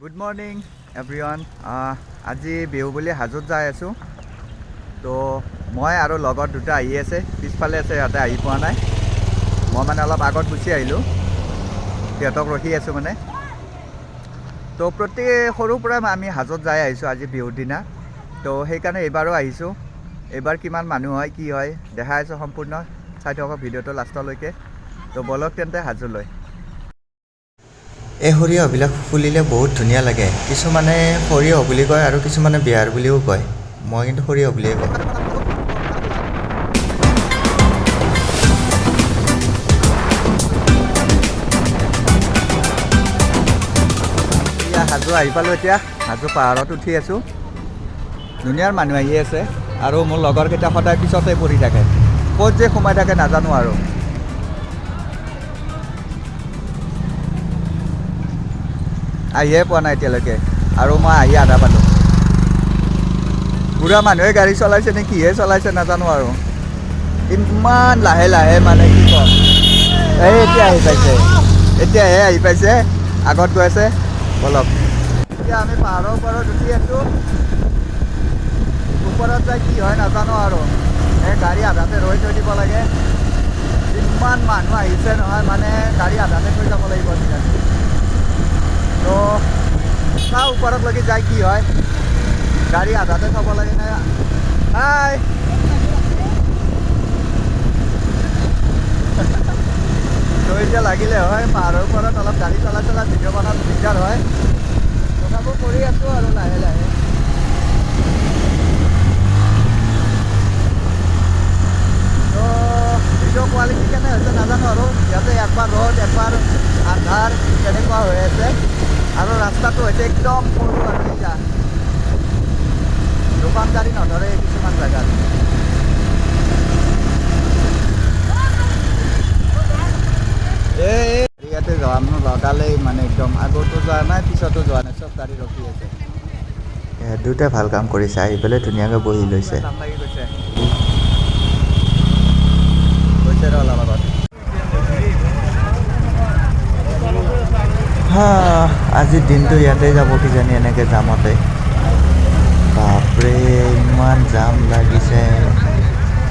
Good morning everyone. আজি বিহু বুলি হাজোত যাই আছোঁ। তো মই আৰু লগত দুটা আহি আছে, পিছফালে আছে, সিহঁতে আহি পোৱা নাই। মই মানে অলপ আগত গুচি আহিলোঁ, সিহঁতক ৰখি আছোঁ মানে। তো প্ৰতি সৰুৰ পৰাই আমি হাজোত যাই আহিছোঁ আজি বিহুৰ দিনা, তো সেইকাৰণে এইবাৰো আহিছোঁ। এইবাৰ কিমান মানুহ হয়, কি হয় দেখাই আছোঁ সম্পূৰ্ণ, চাই থাকক ভিডিঅ'টো লাষ্টলৈকে। তো ব'লক তেন্তে হাজোলৈ। এই সৰিয়হবিলাক ফুলিলে বহুত ধুনীয়া লাগে। কিছুমানে সৰিয়হ বুলি কয় আৰু কিছুমানে বিহাৰ বুলিও কয়। মই কিন্তু সৰিয়হ বুলিয়ে কওঁ। এতিয়া হাজো আহি পালোঁ। এতিয়া হাজো পাহাৰত উঠি আছোঁ। ধুনীয়াৰ মানুহ আহি আছে আৰু মোৰ লগৰকেইটা সদায় পিছতে পৰি থাকে, ক'ত যে সোমাই থাকে নাজানো আৰু। আহিয়ে পোৱা নাই এতিয়ালৈকে আৰু মই আহি আধা পালোঁ। বুঢ়া মানুহে গাড়ী চলাইছে নে কিহে চলাইছে নাজানো আৰু, ইমান লাহে লাহে মানে কি ক'ম। এই এতিয়া আহি পাইছে, এতিয়াহে আহি পাইছে, আগত গৈ আছে। ব'লক, এতিয়া আমি পাহাৰৰ ওপৰত উঠি আছোঁ। ওপৰত যাই কি হয় নাজানো আৰু। এই গাড়ী আধাতে ৰৈ থৈ দিব লাগে, ইমান মানুহ আহিছে নহয়, মানে গাড়ী আধাতে থৈ যাব লাগিব কিজানি। তো চাওঁ ওপৰত লাগি যাই কি হয়, গাড়ী আধাতে থ'ব লাগে নে। হাই, তো এতিয়া লাগিলে হয় পাহাৰৰ ওপৰত অলপ গাড়ী চলাই চলাই ভিডিঅ' বনাত দিগদাৰ হয়, তথাপিও কৰি আছোঁ আৰু লাহে লাহে। তো ভিডিঅ' কোৱালিটি কেনে হৈছে নাজানো আৰু, ইয়াতে একবাৰ ৰ'দ একবাৰ আন্ধাৰ তেনেকুৱা হৈ আছে আৰু ৰাস্তাটো হৈছে একদম সৰু আৰু এতিয়া দুখন গাড়ী নধৰে কিছুমান জেগাত। এই ইয়াতে যাম লগালেই মানে একদম আগতো যোৱা নাই পিছতো যোৱা নাই, চব গাড়ী ৰখি আছে। দুটাই ভাল কাম কৰিছে, আহি পেলাই ধুনীয়াকৈ বহি লৈছে। জাম লাগি গৈছে, গৈছে ৰ অলপ আগত। হা, আজিৰ দিনটো ইয়াতে যাব কিজানি এনেকৈ জামতে। বাপৰে, ইমান জাম লাগিছে,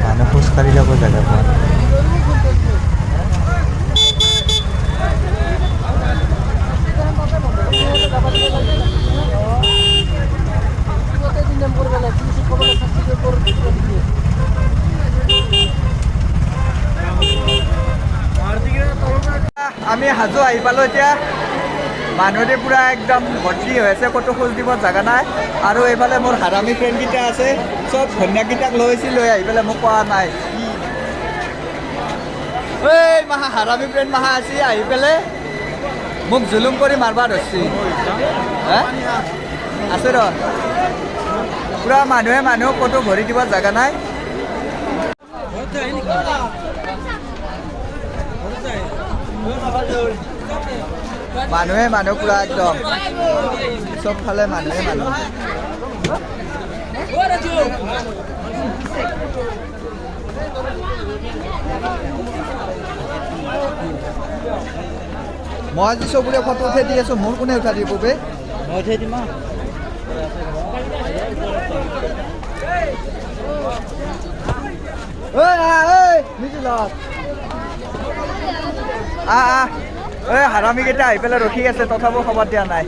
মানুহ খোজকাঢ়ি যাব জেগা পোৱা নাই। আমি হাজো আহি পালোঁ। এতিয়া মানুহতে পূৰা একদম ভৰ্তি হৈ আছে, ক'তো খোজ দিব জেগা নাই। আৰু এইফালে মোৰ হাৰামি ফ্ৰেণ্ডকেইটা আছে, চব ঘৈণীয়েককেইটাক লৈ আহিছিল, লৈ আহি পেলাই মোক কোৱা নাই। এই মাহা হাৰামি ফ্ৰেণ্ড মাহা আছে, আহি পেলাই মোক জুলুম কৰি মাৰবা ধৰছি। হা? আছে ৰ, পূৰা মানুহে মানুহ, ক'তো ভৰি দিব জেগা নাই। মানুহে মানুহ পূৰা একদম চবফালে মানুহে মানুহ। মই আজি চবৰে ফটো উঠাই দি আছোঁ, মোৰ কোনে উঠাই দিব বে? মই উঠাই দিম। ঐ আহ, ঐ নিজিলত আহ আহ, ঐ হাৰামীকেইটা আহি পেলাই ৰখি আছে, তথাপিও খবৰ দিয়া নাই।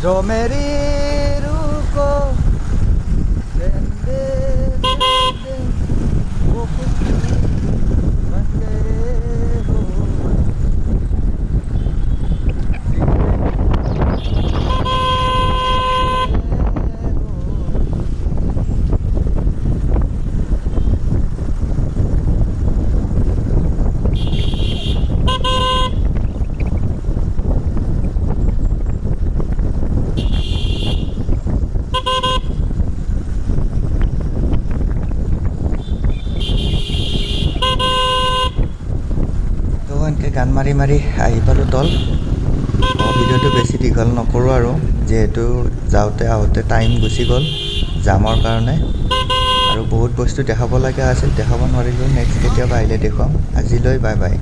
जो मेरी रूह को चैन दे दे, वो खुशी बन गए हो। তো এনেকৈ গান মাৰি মাৰি আহি পালোঁ তল। ভিডিঅ'টো বেছি দীঘল নকৰোঁ আৰু, যিহেতু যাওঁতে আহোঁতে টাইম গুচি গ'ল জামৰ কাৰণে আৰু বহুত বস্তু দেখাব লগা আছিল, দেখাব নোৱাৰিলোঁ। নেক্সট কেতিয়াবা আহিলে দেখুৱাম। আজিলৈ বাই বাই।